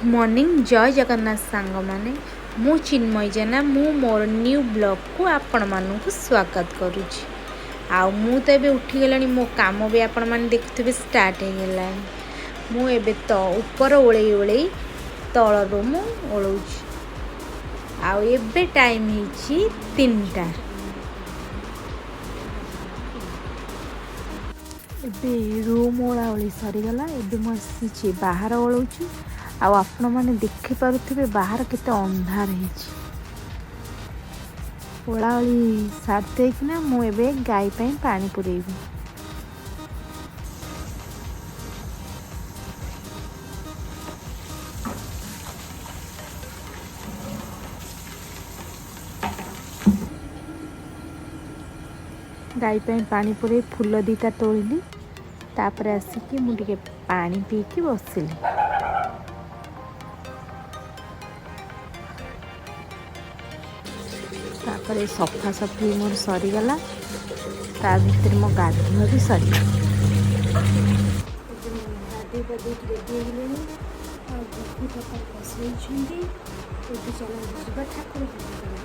Good morning, ଜୟ ଜଗନ୍ନାଥ ସାଙ୍ଗମାନେ। ମୁଁ ଚିନ୍ମୟୀ ଜେନା। ମୁଁ ମୋର ନ୍ୟୁ ବ୍ଲଗ୍କୁ ଆପଣମାନଙ୍କୁ ସ୍ୱାଗତ କରୁଛି। ଆଉ ମୁଁ ତ ଏବେ ଉଠିଗଲାଣି, ମୋ କାମ ବି ଆପଣମାନେ ଦେଖୁଥିବେ ଷ୍ଟାର୍ଟ ହେଇଗଲାଣି। ମୁଁ ଏବେ ତ ଉପର ଓଳେଇ ଓଳେଇ ତଳ ରୁମ୍ ଓଳଉଛି। ଆଉ ଏବେ ଟାଇମ୍ ହେଇଛି 3ଟା। ଏବେ ରୁମ୍ ଓଳା ଓଳି ସରିଗଲା। ଏବେ ମୁଁ ଆସିଛି ବାହାର ଓଳଉଛି। ଆଉ ଆପଣମାନେ ଦେଖିପାରୁଥିବେ ବାହାର କେତେ ଅନ୍ଧାର ହେଇଛି। ଓଳାଓଳି ସାରି ଦେଇକିନା ମୁଁ ଏବେ ଗାଈ ପାଇଁ ପାଣି ପୁରେଇବି। ଗାଈ ପାଇଁ ପାଣି ପୁରେଇ ଫୁଲ 2ଟା ତୋଳିଲି। ତାପରେ ଆସିକି ମୁଁ ଟିକେ ପାଣି ପିଇକି ବସିଲି। ତାପରେ ସଫାସଫି ମୋର ସରିଗଲା। ତା ଭିତରେ ମୋ ଗାଧୁଆ ବି ସରିଗଲା। ଏବେ ମୁଁ ଗାଧେଇ ପାଧେଇକି ରେଡ଼ି ହେଇଗଲିଣି। ଆଉ ଗୁଗୁ ତରକାରୀ ବସେଇଛନ୍ତି। ଏବେ ଚାଲନ୍ତୁ ଯିବା ଠାକୁର ପୂଜା କରିବା।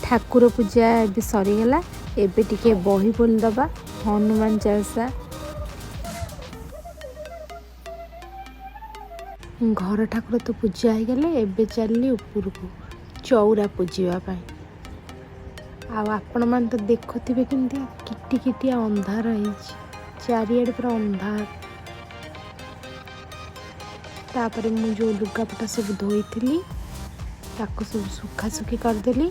ଠାକୁର ପୂଜା ଏବେ ସରିଗଲା। ଏବେ ଟିକେ ବହି ବୋଲିଦେବା, ହନୁମାନ ଚାଳିଶା। ଘର ଠାକୁର ତ ପୂଜା ହେଇଗଲେ। ଏବେ ଚାଲିଲି ଉପରକୁ ଚଉରା ପୂଜିବା ପାଇଁ। ଆଉ ଆପଣମାନେ ତ ଦେଖୁଥିବେ କେମିତି କିଟି କିଟିଆ ଅନ୍ଧାର ହେଇଛି, ଚାରିଆଡ଼େ ପୁରା ଅନ୍ଧାର। ତାପରେ ମୁଁ ଯେଉଁ ଲୁଗାପଟା ସବୁ ଧୋଇଥିଲି, ତାକୁ ସବୁ ଶୁଖାଶୁଖି କରିଦେଲି।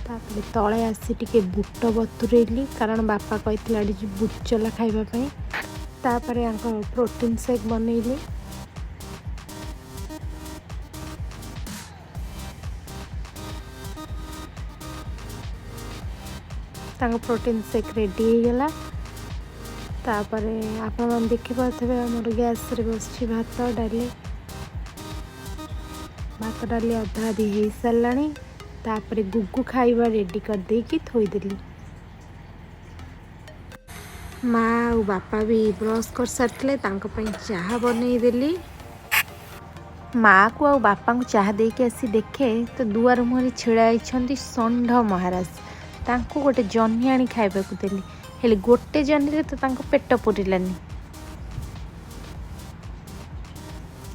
ତାପରେ ତଳେ ଆସି ଟିକେ ବୁଟ ବତୁରେଇଲି, କାରଣ ବାପା କହିଥିଲେ ଆଜି ବୁଟ ଚଲା ଖାଇବା ପାଇଁ। ତାପରେ ୟାଙ୍କ ପ୍ରୋଟିନ୍ ସେକ୍ ବନେଇଲି। ତାଙ୍କ ପ୍ରୋଟିନ୍ ସେକ୍ ରେଡ଼ି ହେଇଗଲା। ତାପରେ ଆପଣମାନେ ଦେଖିପାରୁଥିବେ, ଆମର ଗ୍ୟାସ୍ରେ ବସିଛି ଭାତ ଡାଲି। ଭାତ ଡାଲି ଅଧା ଅଧି ହେଇସାରିଲାଣି। ତାପରେ ଗୁଗୁ ଖାଇବା ରେଡ଼ି କରିଦେଇକି ଥୋଇଦେଲି। ମା ଆଉ ବାପା ବି ବ୍ରସ୍ କରିସାରିଥିଲେ, ତାଙ୍କ ପାଇଁ ଚାହା ବନେଇଦେଲି। ମାଆକୁ ଆଉ ବାପାଙ୍କୁ ଚାହା ଦେଇକି ଆସି ଦେଖେ ତ ଦୁଆର ମୁହଁରେ ଛିଡ଼ା ହେଇଛନ୍ତି ଷଣ୍ଢ ମହାରାଜ। ତାଙ୍କୁ ଗୋଟେ ଜହ୍ନି ଆଣି ଖାଇବାକୁ ଦେଲି, ହେଲେ ଗୋଟେ ଜହ୍ନିରେ ତ ତାଙ୍କ ପେଟ ପୁରିଲାନି।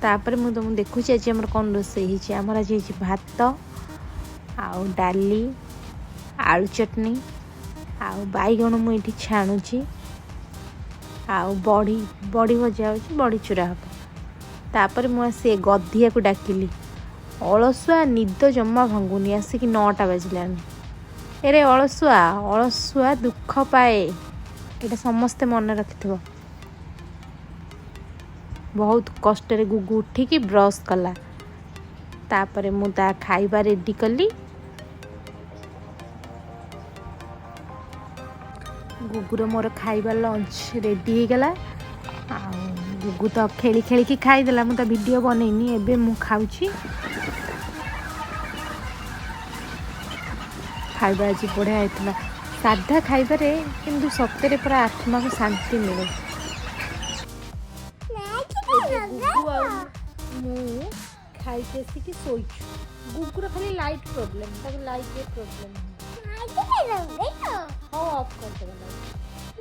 ତାପରେ ମୁଁ ତୁମକୁ ଦେଖୁଛି ଆଜି ଆମର କ'ଣ ରୋଷେଇ ହେଇଛି। ଆମର ଆଜି ହେଇଛି ଭାତ ଆଉ ଡାଲି, ଆଳୁ ଚଟଣି ଆଉ ବାଇଗଣ ମୁଁ ଏଇଠି ଛାଣୁଛି, ଆଉ ବଢ଼ି ବଢ଼ି ଭଜା ହେଉଛି, ବଢ଼ି ଚୁରା ହେବ। ତାପରେ ମୁଁ ଆସି ଏ ଗଧିଆକୁ ଡାକିଲି। ଅଳସୁଆ, ନିଦ ଜମା ଭାଙ୍ଗୁନି। ଆସିକି 9ଟା ବାଜିଲାଣି। ଏରେ ଅଳସୁଆ, ଅଳସୁଆ ଦୁଃଖ ପାଏ, ଏଇଟା ସମସ୍ତେ ମନେ ରଖିଥିବ। ବହୁତ କଷ୍ଟରେ ଗୁଗୁ ଉଠିକି ବ୍ରସ୍ କଲା। ତାପରେ ମୁଁ ତା ଖାଇବା ରେଡ଼ି କଲି। ଗୁଗୁର ମୋର ଖାଇବା ଲଞ୍ଚ ରେଡ଼ି ହେଇଗଲା। ଆଉ ଗୁଗୁ ତ ଖେଳି ଖେଳିକି ଖାଇଦେଲା, ମୁଁ ତା ଭିଡ଼ିଓ ବନେଇନି। ଏବେ ମୁଁ ଖାଉଛି। ଖାଇବା ଆଜି ବଢ଼ିଆ ହେଇଥିଲା। ସାଧା ଖାଇବାରେ କିନ୍ତୁ ସତରେ ପୁରା ଆତ୍ମାକୁ ଶାନ୍ତି ମିଳେ। ଗୁଗୁ ଆଉ ମୁଁ ଖାଇକି ଆସିକି ଶୋଇଛୁ। ଗୁଗୁର ଖାଲି ଲାଇଟ୍ ପ୍ରୋବ୍ଲେମ୍, ତାକୁ ଲାଇଟ୍ରେ ପ୍ରୋବ୍ଲେମ୍। ହଉ, ଅଫ୍ କରିଦେବା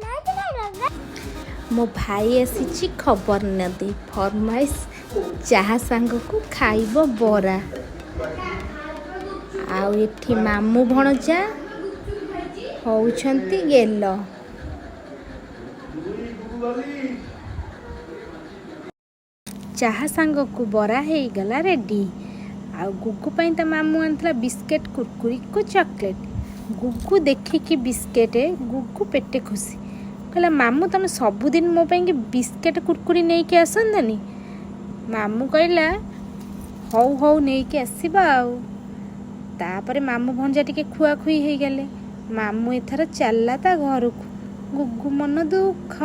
ଲାଇଟ୍। ମୋ ଭାଇ ଆସିଛି ଖବର ନଦେଇ, ଫରମାଇଶ, ଚାହା ସାଙ୍ଗକୁ ଖାଇବ ବରା। ଆଉ ଏଠି ମାମୁଁ ଭଣଜା ହଉଛନ୍ତି ଗେଲ। ଚାହା ସାଙ୍ଗକୁ ବରା ହେଇଗଲା ରେଡ଼ି। ଆଉ ଗୁଗୁ ପାଇଁ ତା ମାମୁଁ ଆଣିଥିଲା ବିସ୍କେଟ୍, କୁରକୁରିକୁ ଚକୋଲେଟ୍। ଗୁଗୁ ଦେଖିକି ବିସ୍କେଟ୍, ଗୁଗୁ ପେଟେ ଖୁସି। କହିଲା, "ମାମୁଁ, ତମେ ସବୁଦିନ ମୋ ପାଇଁକି ବିସ୍କେଟ୍ କୁରକୁରି ନେଇକି ଆସନ୍ତନି?" ମାମୁଁ କହିଲା, "ହଉ ହଉ, ନେଇକି ଆସିବା।" ଆଉ ତାପରେ ମାମୁଁ ଭଣଜା ଟିକେ ଖୁଆଖୁଇ ହେଇଗଲେ। ମାମୁଁ ଏଥର ଚାଲିଲା ତା ଘରକୁ, ଗୁଗୁ ମନ ଦୁଃଖ।